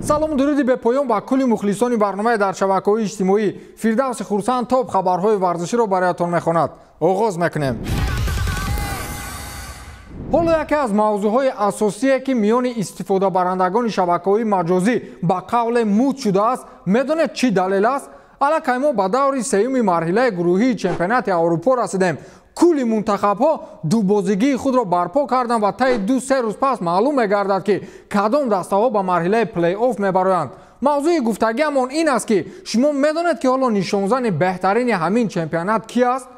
Салому дуруди бепоён ба кулли мухлисони барномаи дар шабакаҳои иҷтимоӣ. Фирдавси Хурсанд топ хабарҳои варзиширо бароятон мехонад. Оғоз мекунем. Ҳоло яке аз мавзӯъҳои асосие, ки миёни истифодабарандагони шабакаҳои маҷозӣ ба қавле муд шудааст, медонед чӣ далел аст? Аллакай мо ба даври сеюми марҳилаи гурӯҳии чемпионати Аврупо расидем. Кулли мунтахабҳо дубозигии худро барпо карданд ва таи 2-3 рӯз пас маълум мегардад, ки кадом дастаҳо ба марҳилаи плей-офф мебароянд. Мавзӯи гуфтагиамон ин аст, ки шумо медонед, ки ҳоло нишонзани беҳтарини ҳамин чемпионат ки аст?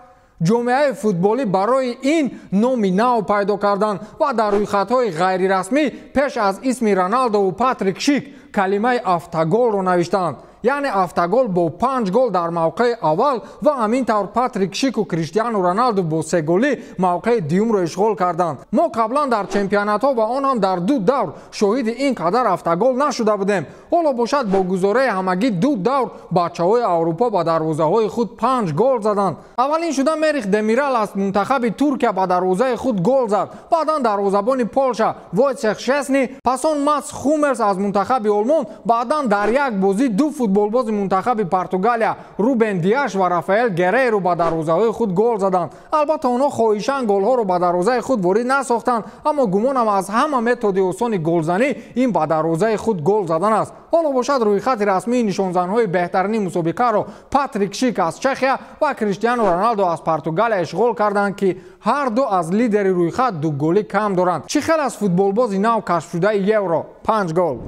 Ҷомеаи футболӣ барои ин номи нав пайдо карданд ва дар рӯйхатҳои ғайрирасмӣ пеш аз исми Роналдову Патрик Шик калимаи автоголро навиштанд. Яъне автогол бо 5 гол дар мавқеи аввал ва ҳамин тавр Патрик Шику Криштиану Роналду бо 3 голӣ мавқеи дуюмро ишғол карданд. Мо қаблан дар чемпионатҳо ва он ҳам дар 2 давр шоҳиди ин қадар автогол нашуда будем. Ҳоло бошад бо гузораи ҳамагӣ 2 давр бачаҳои Аврупо ба дарвозаҳои худ 5 гол заданд. Аввалин шуда Мерих Демирал аз мунтахаби Туркия ба дарвозаи худ гол зад. Баъдан дарвозабони Полша Войцех Шесни, пас он Матс Хумерс аз мунтахаби Олмон, баъдан дар як бозӣ 2 футболбози мунтахаби Португалия Рубен Диаш ва Рафаэл Герейро ба дарвозаҳои худ гол заданд. Албатта, онҳо хоҳишан голҳоро ба дарвозаи худ ворид насохтанд, аммо гумонам аз ҳама методи осони голзанӣ ин ба дарвозаи худ гол задан аст. Ҳоло бошад рӯйхати расмии нишонзанҳои беҳтарини мусобиқаро Патрик Шик аз Чехия ва Криштиану Роналдо аз Португалия ишғол карданд, ки ҳар ду аз лидери рӯйхат 2 голӣ кам доранд. Чӣ хел аз футболбози нав кашфшудаи Евро 5 гол.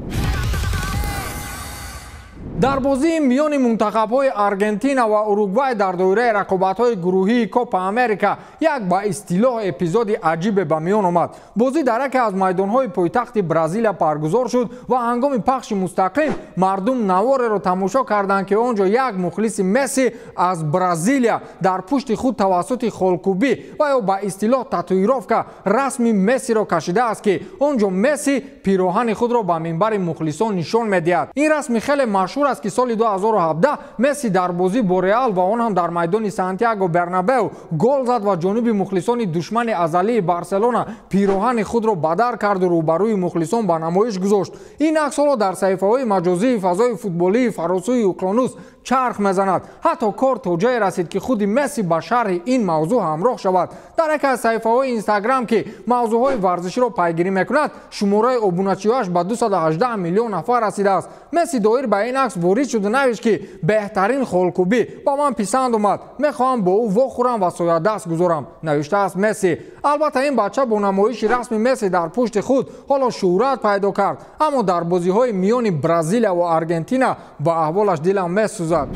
Дар бозии миёни мунтахабҳои Аргентина ва Уругвай дар доираи рақобатҳои гурӯҳии Копа Америка як ба истилоҳ эпизоди аҷибе ба миён омад. Бозӣ дар яке аз майдонҳои пойтахти Бразилия баргузор шуд ва ҳангоми пахши мустақим мардум навореро тамошо карданд, ки он ҷо як мухлиси Месси аз Бразилия дар пушти худ тавассути холкӯбӣ ва ё ба истилоҳ татуировка расми Мессиро кашидааст, ки он ҷо Месси пироҳани худро ба минбари мухлисон нишон медиҳад. Ин расми хеле машҳур аст, ки соли 2017 Месси дар бозӣ бо Реал ва он ҳам дар майдони Сантьяго Бернабеу гол зад ва ҷониби мухлисони душмани азалии Барселона пироҳани худро бадар карду рӯбарӯи мухлисон ба намоиш гузошт. Ин акс ҳоло дар саҳифаҳои маҷозии фазои футболии фаросӯи уқёнус чарх мезанад. Ҳатто кор то ҷое расид, ки худи Месси ба шарҳи ин мавзӯъ ҳамроҳ шавад. Дар яке аз саҳифаҳои Инстаграм, ки мавзӯъҳои варзиширо пайгирӣ мекунад, шумораи обуначиҳояш ба 218 миллион нафар расидааст. Месси доир ба ин акс ворид шуда навишт, ки беҳтарин холкӯбӣ ба ман писанд омад, мехоҳам бо ӯ вохӯрам ва соядаст гузорам, навиштааст Месси. Албатта, ин бача бо намоиши расми Месси дар пушти худ ҳоло шӯҳрат пайдо кард, аммо дар бозиҳои миёни Бразилия ва Аргентина ба аҳволаш дилам месӯзад.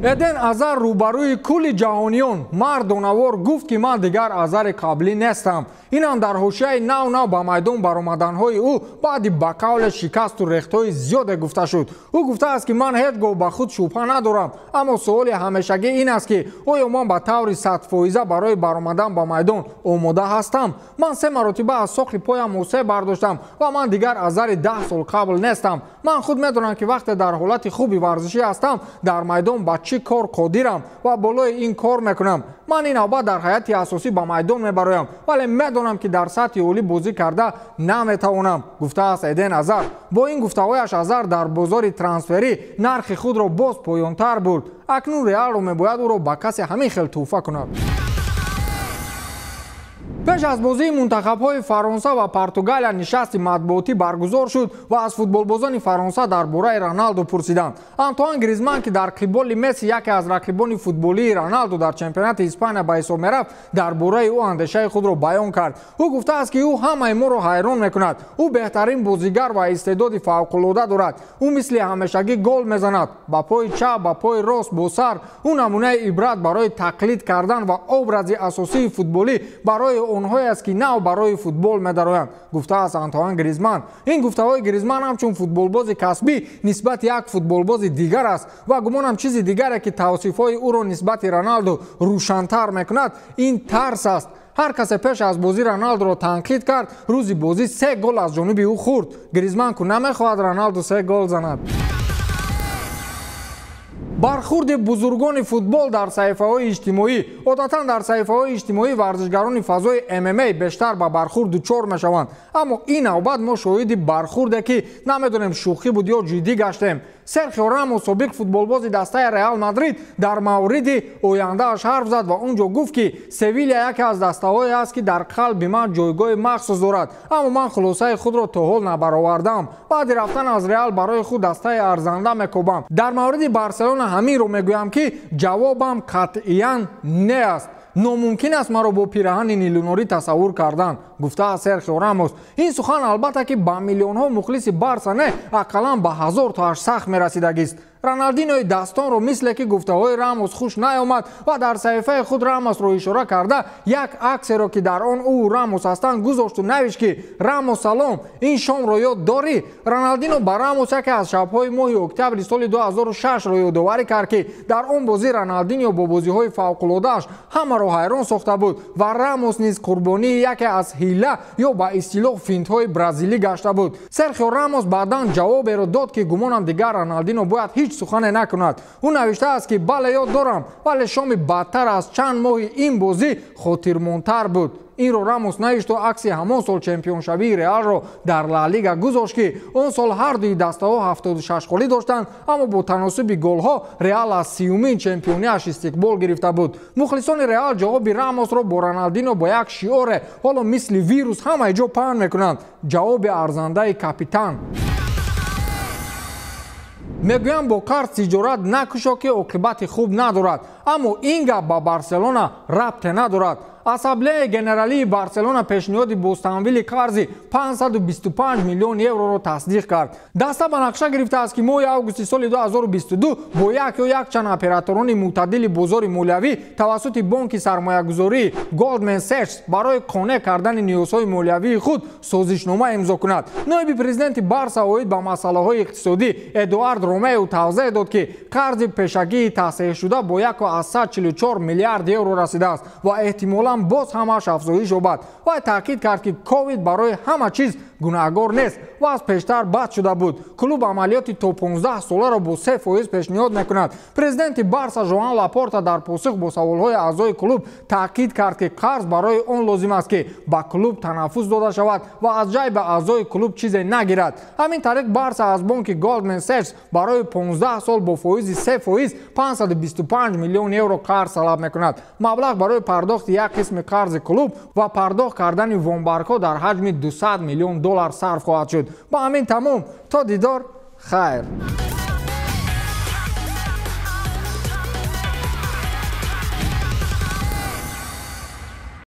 Эден Азар рӯбарӯи кулли ҷаҳониён мардонавор гуфт, ки ман дигар Азари қаблӣ нестам. Инам дар ҳошияи нав-нав ба майдон баромаданҳои ӯ баъди ба қавле шикасту рехтҳои зиёде гуфта шуд. Ӯ гуфтааст, ки ман ҳеҷ гоҳ ба худ шубҳа надорам, аммо суоли ҳамешагӣ ин аст, ки оё ман ба таври 100% барои баромадан ба майдон омода ҳастам? Ман 3 маротиба аз соқи поям мӯсе бардоштам ва ман дигар Азари 10 сол қабл нестам. Ман худ медонам, ки вақте дар ҳолати хуби варзишӣ ҳастам, дар майдон ба чӣ кор қодирам ва болои ин кор мекунам. Ман ин навбат дар ҳайати асосӣ ба майдон мебароям, вале медонам, ки дар сатҳи олӣ бозӣ карда наметавонам, гуфтааст Эден Азар. Бо ин гуфтаҳояш Азар дар бозори трансферӣ нархи худро боз поёнтар бурд. Акнун Реалро мебояд ӯро ба касе ҳамин хел тӯҳфа кунад. Пеш аз бозии мунтахабҳои Фаронса ва Португалия нишасти матбуотӣ баргузор шуд ва аз футболбозони Фаронса дар бораи Роналду пурсиданд. Антуан Гризман, ки дар қиболи Месси яке аз рақибони футболии Роналду дар чемпионати Испания ба ҳисоб мерафт, дар бораи ӯ андешаи худро баён кард. Ӯ гуфтааст, ки ӯ ҳамаи моро ҳайрон мекунад. Ӯ беҳтарин бозигар ва истеъдоди фавқулода дорад. Ӯ мисли ҳамешагӣ гол мезанад, ба пои чап, ба пои рост, бо сар. Ӯ намунаи ибрат барои тақлид кардан ва образи асосии футболӣ барои онҳое аст, ки нав барои футбол медароянд, гуфтааст Антуан Гризман. Ин гуфтаҳои Гризман ҳамчун футболбози касбӣ нисбати як футболбози дигар аст ва гумонам чизи дигаре, ки тавсифҳои ӯро нисбати Роналду рӯшантар мекунад, ин тарс аст. Ҳар касе пеш аз бозӣ Роналдуро танқид кард, рӯзи бозӣ 3 гол аз ҷониби ӯ хӯрд. Гризман ку намехоҳад Роналду 3 гол занад. Бархурди бузургони футбол дар саҳифаҳои иҷтимоӣ. Одатан дар саҳифаҳои иҷтимоӣ варзишгарони фазои ММА бештар ба бархурд дучор мешаванд. Аммо ин навбат мо шоҳиди бархурде ки намедонем шӯхӣ буд ё ҷиддӣ гаштем. Серхио Рамос, собиқ футболбози дастаи Реал Мадрид, дар мавриди ояндааш ҳарф зад ва он ҷо гуфт, ки Севилия яке аз дастаҳое аст, ки дар қалби ман ҷойгоҳи махсус дорад, аммо ман хулосаи худро то ҳол набаровардам. Баъди рафтан аз Реал барои худ дастаи арзанда мекобам. Дар мавриди Барселона ҳаминро мегӯям, ки ҷавобам қатъиян не аст. Номумкин аст маро бо пираҳани нилунорӣ тасаввур кардан, гуфтааст Серхио Рамос. Ин сухан албатта ки ба миллионҳо мухлиси Барса не, ақаллан ба 1000 тоаш сахт мерасидагист. Роналдинои дастонро мисле ки гуфтаҳои Рамос хуш наёмад ва дар саҳифаи худ Рамосро ишора карда як аксеро, ки дар он ӯ Рамос ҳастанд, гузошту навишт, ки Рамос, салом, ин шомро ёд дорӣ? Роналдино ба Рамос яке аз шабҳои моҳи октябри соли 2006-ро ёдоварӣ кард, ки дар он бозӣ Роналдино бо бозиҳои фавқулодааш ҳамаро ҳайрон сохта буд ва Рамос низ қурбонии яке аз ҳила ё ба истилоҳ финтҳои бразилӣ гашта буд. Серхио Рамос баъдан ҷавоберо дод, ки гумонам дигар Роналдино бояд ҳеҷ сухане накунад. Ӯ навиштааст, ки бале, ёд дорам, вале шоми бадтар аз чанд моҳи ин бозӣ хотирмонтар буд. Инро Рамос навишту акси ҳамон сол чемпионшавии Реалро дар Ла Лига гузошт, ки он сол ҳар дуи дастаҳо 76 холӣ доштанд, аммо бо таносуби голҳо Реал аз 30-умин чемпионияш истиқбол гирифта буд. Мухлисони Реал ҷавоби Рамосро бо Роналдино бо як шиоре ҳоло мисли вирус ҳамаи ҷо паҳн мекунанд: ҷавоби арзандаи капитан. Мегӯям, бо қарз тиҷорат накушо, ки оқибати хуб надорад, аммо ин гап ба Барселона рабте надорад. Ассамблеяи генералии Барселона пешниҳоди бозтамвили қарзи 525 миллион евроро тасдиқ кард. Даста ба нақша гирифтааст, ки моҳи августи соли 2022 бо як ё якчанд операторони мӯътадили бозори молиявӣ тавассути бонки сармоягузории Goldman Sachs барои қонеъ кардани ниёзҳои молиявии худ созишнома имзо кунад. Ноиби президенти Барса оид ба масъалаҳои иқтисодӣ Эдуард Ромео тавзеҳ дод, ки қарзи пешагии таҳсеҳшуда бо 1,44 миллиард евро расидааст ва эҳтимолан боз ҳамааш афзоиш ёбад. Вай таъкид кард, ки ковид барои ҳама чиз гунаҳгор нест ва аз пештар бад шуда буд. Клуб амалиёти то 15 соларо бо 3% пешниҳод мекунад. Президенти Барса Жоан Лапорта дар посух бо саволҳои аъзои клуб таъкид кард, ки қарз барои он лозим аст, ки ба клуб танаффус дода шавад ва аз ҷайби аъзои клуб чизе нагирад. Ҳамин тариқ Барса аз бонки Goldman Sachs барои 15 сол бо фоизи 3% 525 миллион евро қарз талаб мекунад. Маблағ барои пардохти як қисми қарзи клуб ва пардохт кардани вонбаргҳо дар ҳаҷми 200 миллион доллар сарф хоҳад шуд. Ба ҳамин тамом. То дидор, хайр.